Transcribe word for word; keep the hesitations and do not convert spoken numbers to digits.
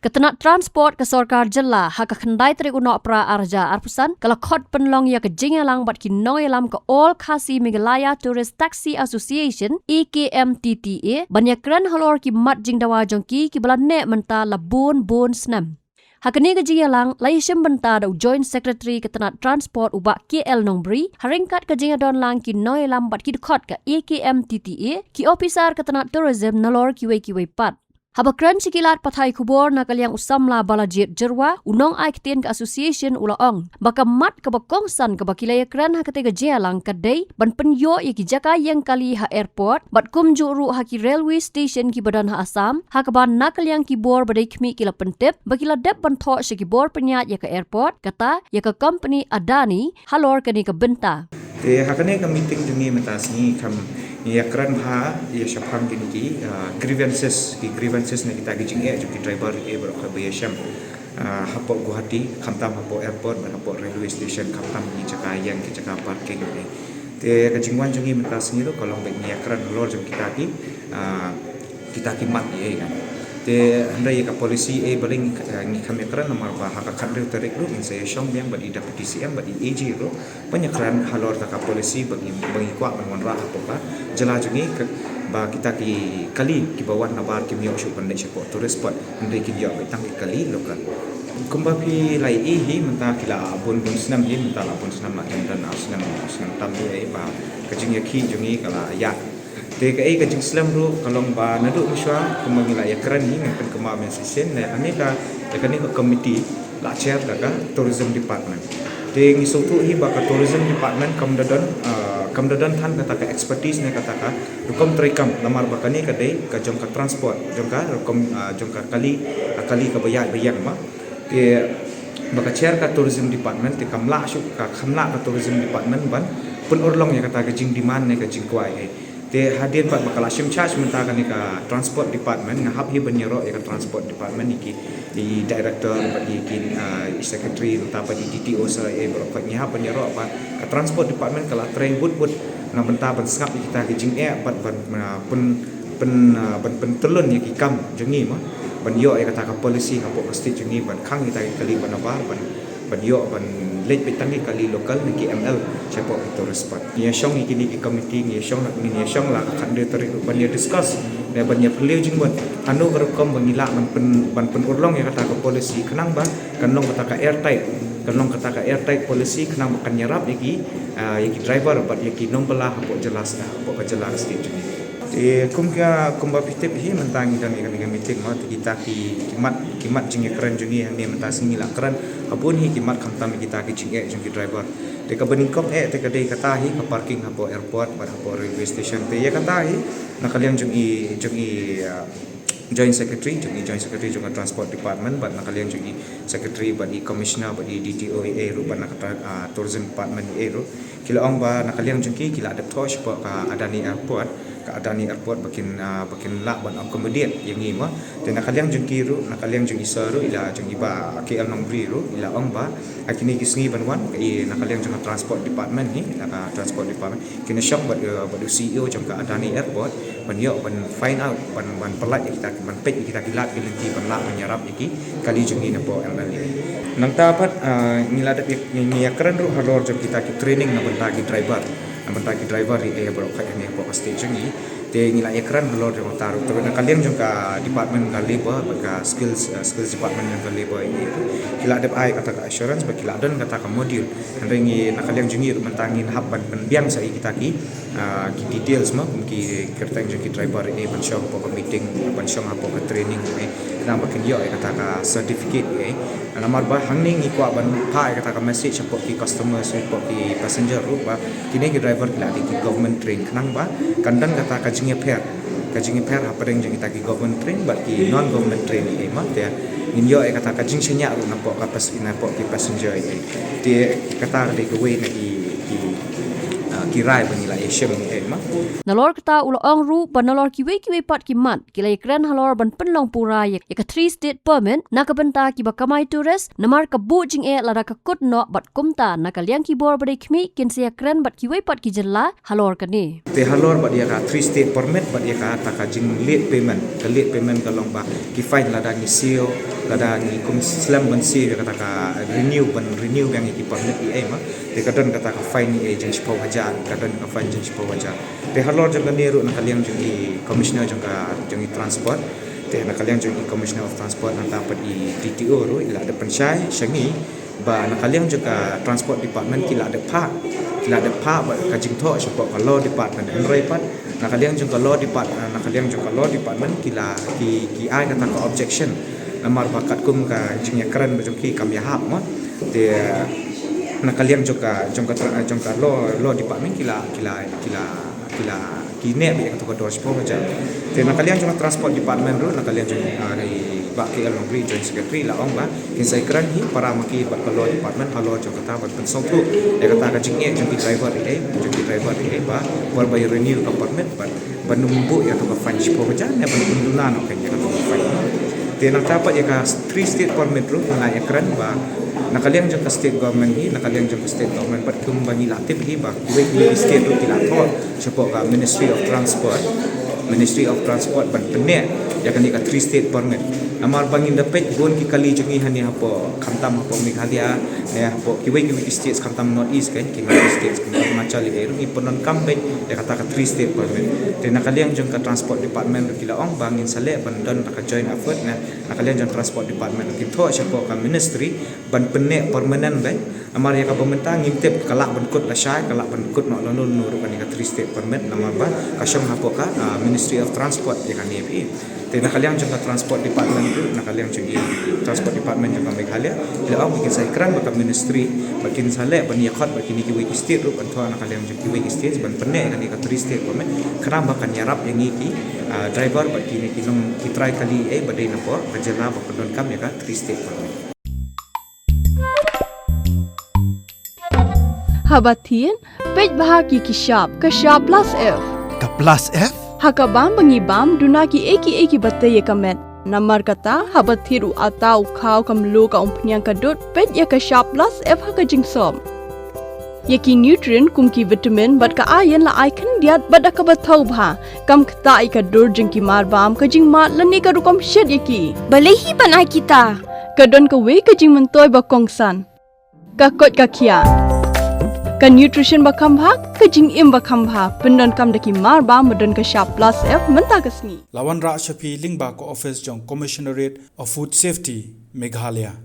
Ka tnat transport ka sorkar jylla ha ka khyndai tarik u Nohprah arhajar arphew san ka la khot pynlong ïa ka jingïalang bad ki nongïalam ka All Khasi Meghalaya Tourist Taxi Association, A K M T T A, ban ïakren halor ki mat jingdawa jong ki kiba la neh mynta la bun bun snem. Ha kane ka jingïalang la ïashim bynta da u Joint Secretary ka tnat transport u Bah K L Nongbri, ha ryngkat ka jingïadon lang ki nongïalam bad ki dkhot ka A K M T T A, ki ophisar ka tnat tourism nalor kiwei kiwei pat. Haba kren sha ki lad pathai khubor na ka liang u samla Balajied Jyrwa, u nongai ktien ka association u la ong ba ka mat kaba kongsan kaba ki la ïakren ha katei ka jingïalang ka dei ban pynïoh ïa ki jaka ïeng kali ha airport bad kumjuh ruh ha ki railway station kiba don ha Assam, ha kaba na ka liang ki bor ba dei khmih ki la pyntip ba ki la dep ban thoh sha ki bor pynïaid ïa ka airport, kata ïa ka company Adani halor kane ka bynta. Te ha kane ka meeting jong ngi mynta sngi kham ngi ïakren bha ïa shaphang kine ki, ah, grievances, ki grievances na kita ki jingeh jong ki driver, eh, baroh kaba ïashem, ah, hapoh Guwahati, khamtam hapoh airport bad hapoh railway station, khamtam ki jaka ïeng, ki jaka parking, eh. Te ka jingwan jong ngi mynta sngi ruh ka long ba ngi ïakren halor jong kita ki, ah, kita ki mat, eh, kan. Te hynrei ïa ka policy, eh, balei ngi, eh, ngi kham ïakren namar ba ha ka khathynriew tarik ruh ngin sa ïashong biang bad i Deputy C M bad i A G ruh ban ïakren halor kata ka policy ba ngi, ba ngi kwah ban wanrah hapoh ka jylla jong ngi, ka, ba kita ki kali kiba wan nabar kim ïoh shuh ban leit shapoh tourist spot, hynrei kin ïoh beit tang ki kali local. Kumba phi la ïohi hi mynta ki la bun bun snem hi, mynta la bun snem, la dang don ar snem, ar snem tam hi, eh, ba ka jingïakhih jong ngi ka la ïaid. Te kaei ka jingslem ruh ka long ba naduh mynshuwa kumba ngi la ïakren hi, ngan pynkynmaw biang shisien, ne hangne ka, ïa kane ka committee la chair da ka tourism department. Te ngi sngewthuh hi ba ka tourism department kam da don, ah, kam da don than kata ka expertise ne kata ka rukom treikam, namar ba kane ka dei ka jong ka transport, jong ka rukom, ah, jong ka kali, ah, kali kaba ïaid ba ïeng ma. Te ba ka chair ka tourism department te kam lah shuh, ka, kam lah ka tourism department ban pynurlong ïa kata ka jingdemand ne ka jingkwai, eh. Te hadien pat ba ka la shim charge mynta kane ka transport department, nga hap hi ban ïaroh ïa ka transport department, ïa ki, i director bad ïa ki, ah, i secretary, mynta pat i D T O sa, eh, baroh pat ngi hap ban ïaroh ba ka transport department ka la trei wut wut na bynta ban sngap ïa kita ki jingeh bad ban, ah, pyn, pyn, ah, ban pyntyllun ïa ki kam jong ngi ma, ban ïoh ïa kata ka policy hapoh ka state jong ngi ban khang ïa kita ki kali ba nabar, ban ban ïoh ban leit beit tang ki kali local ne ki M L shapoh ki tourist spot. Ngi ïashong ïa kine ki committee, ngi ïashong, ngi ïashong la ka khathynriew tarik ruh ban ïa discuss ne ban ïa phylliew jingmut hano ka rukom ba ngi lah ban pyn, ban pynurlong ïa kata ka policy khnang ba kan long kata ka airtight, kan long kata ka airtight policy khnang ba kan ïarap ïa ki, ah, ïa ki driver bad ïa ki nongbylla hapoh jylla, hapoh ka jylla ka state jong ngi. Te kum ka, kumba phi tip hi mynta ngi don ïa kane ka meeting ma, te kita ki, ki mat, ki mat jingïakren jong ngi hangne mynta sngi la kren ha bun hi ki mat khamtam ïa kita ki jingeh jong ki driver. Te kaba nyngkong eh te ka dei kata hi ka parking hapoh airport bad hapoh railway station. Te ïa kata hi na ka liang jong i, jong i, ah, joint secretary, jong i joint secretary jong ka transport department bad na ka liang jong i secretary bad i commissioner bad i D T O A ruh bad na ka tra-, ah, tourism department ruh. Ki la ong ba na ka liang jong ki, ki la dep thoh shapoh ka Adani Airport, ka Adani Airport ba kin, ah, ba kin lah ban accommodate ïa ngi ma. Te na ka liang jong ki ruh, na ka liang jong i sir ruh, i la jong i Bah K L Nongbri ruh, i la ong ba ha kine ki sngi ban wan, i na ka liang jong ka transport department hi, na ka transport department kin ïashong bad, eh, bad u C E O jong ka Adani Airport ban ïoh ban find out, ban, ban pyllait ïa kita, ban peit ïa kita ki lad ki lynti ban lah ban ïarap ïa ki kali jong ngi napoh M L A. Nangta pat, ah, ngi la dep ïa, ngi, ngi ïakren ruh halor jong kita ki training na bynta ki driver, na bynta ki driver ri eh baroh khat hangne hapoh ka state jong ngi. Te ngi la ïakren halor jong kata ruh. Te na ka liang jong ka department ka labour bad ka skills, ah, skills department jong ka labour ri eh ruh ki la dep ai kata ka assurance ba ki la don kata ka module. Hynrei ngi na ka liang jong ngi ruh mynta ngin hap ban pynbiang sa ïa kita ki, ah, ki details ma, kum ki kyrteng jong ki driver eh ban shong hapoh ka meeting, ban shong hapoh ka training eh, khnang ba kin ïoh ïa kata ka certificate eh. Namar ba hangne ngi kwah ban phah ïa kata ka message hapoh ki customers, hapoh ki passenger ruh ba kine ki driver ki la dei ki government train, khnang ba kan don kata ka jingïapher, ka jingïapher hapdeng jong kita ki government train bad ki non government train eh ma. Te ngin ïoh ïa kata ka jingshaniah ruh napoh ka pas-, napoh ki passenger eh. Te kata ka dei kawei na ki, ki, ah, ki rai ba ngi la ïa Nalor kata u la ong ruh ba nalor kiwei kiwei pat ki mat ki la ïakren halor ban pynlong pura ïa ka three state permit na ka bynta kiba kamai tourist, namar ka buh jingeh lada ka kut noh bad kumta na ka liang ki bor ba dei khmih kin sa ïakren bad kiwei pat ki jylla halor kane. Te halor bad ïa ka three state permit bad ïa kata ka jing late payment, ka late payment ka long ba ki fine lada ngi siew, lada ngi kum slem ban siew ïa kata ka renew, ban renew biang ïa ki permit i ei ma. Te ka don kata ka fine i ei jingshiphew hajar, ka don ka fine jingshiphew hajar. Te halor jong kane ruh na ka liang jong i commissioner jong ka, jong i transport. Te na ka liang jong i commissioner of transport nangta pat i D T O ruh i la dep pynshai sha ngi ba na ka liang jong ka transport department ki la dep phah, ki la dep phah bad ka jingthoh shapoh ka law department, hynrei pat na ka liang jong ka law depart, na ka liang jong ka law department ki la ki, ki ai kata ka objection. Namar ba katkum ka jingïakren ba jong ki kam ïahap mo. Te na ka liang jong ka, jong ka tra-, jong ka law, law department ki la, ki la, ki la, ki la, ki neh beit ïa kato ka dor shiphew hajar. Te na ka liang jong ka transport department ruh, na ka liang jong, ah, i Bah K L Nongri, Joint Secretary, la ong ba kin sa ïakren hi para ma ki bad ka law department halor jong kata ban pynsngewthuh ïa kata ka jingeh jong ki driver i ei, jong ki driver i ei ba por ba ïa renew ka permit bad ban ym buh ïa kato ka fine shiphew hajar ne ban pynduna noh kein ïa kato ka fine. Te nangta pat ïa ka three state permit ruh nga ïakren ba na ka liang jong ka state government hi, na ka liang jong ka state government bad kumba ngi la tip hi ba kiwei kiwei ki state ruh ki la thoh shapoh ka Ministry of Transport, Ministry of Transport ban pynneh ïa kane ka three state permit. Namar ba ngin da peit bun ki kali jong ngi hangne hapoh, khamtam hapoh Meghalaya ne hapoh kiwei kiwei ki states, khamtam North East kein, ki North East states, khamtam Himachal i ei ruh ngi pyndonkam beit ïa kata ka three state permit. Te na ka liang jong ka transport department ruh ki la ong ba ngin sa leh ban don kata ka joint effort ne na ka liang jong transport department ruh kin thoh shapoh ka ministry ban pynneh permanent beit. Namar ïa kaba mynta ngim tip, ka lah ban kut lashai, ka lah ban kut noh lano lano ruh kane ka three state permit namar ba ka shong hapoh ka, ah, Ministry of Transport ïa kane phi. Te na ka liang jong ka transport department ruh, na ka liang jong i transport department jong ka Meghalaya, i la ong ba kin sa ïakren bad ka ministry ba kin sa leh ban ïakhot bad kine kiwei ki state ruh ban thoh na ka liang jong kiwei ki state ban pynneh ïa kane ka three state permit. Khnang ba kan ïarap ïa ngi ki, ah, driver bad kine ki nong ki trai kali ei ba dei na pdeng ka jylla ba pyndonkam ïa ka three state permit. Haba thied, peit bha ki ki shap, ka shap plus F. Ka plus F? Ha ka bam ba ngi bam, duna ki ei ki ei kiba tei ïa ka met. Namar kata, haba thied u atta, u khaw, ka mluh, ka umphniang, ka dud, peit ïa ka shap plus F ha ka jingsop. Ïa ki nutrient kum ki vitamin bad ka iron la ai khyndiat bad da kaba thaw bha. Kam ktah ïa ka dur jong ki marbam, ka jingmad lane ka rukom shet ïa ki. Balei hi ban ai kita? Ka don kawei ka jingmyntoi ba kongsan. Ka koit ka khiah. Ka nutrition ba kham bha, ka jingim ba kham bha. Pyndonkam da ki marbam ba don ka shap plus F mynta ka sngi. La wanrah sha phi lyngba ka office jong Commissionerate of Food Safety, Meghalaya.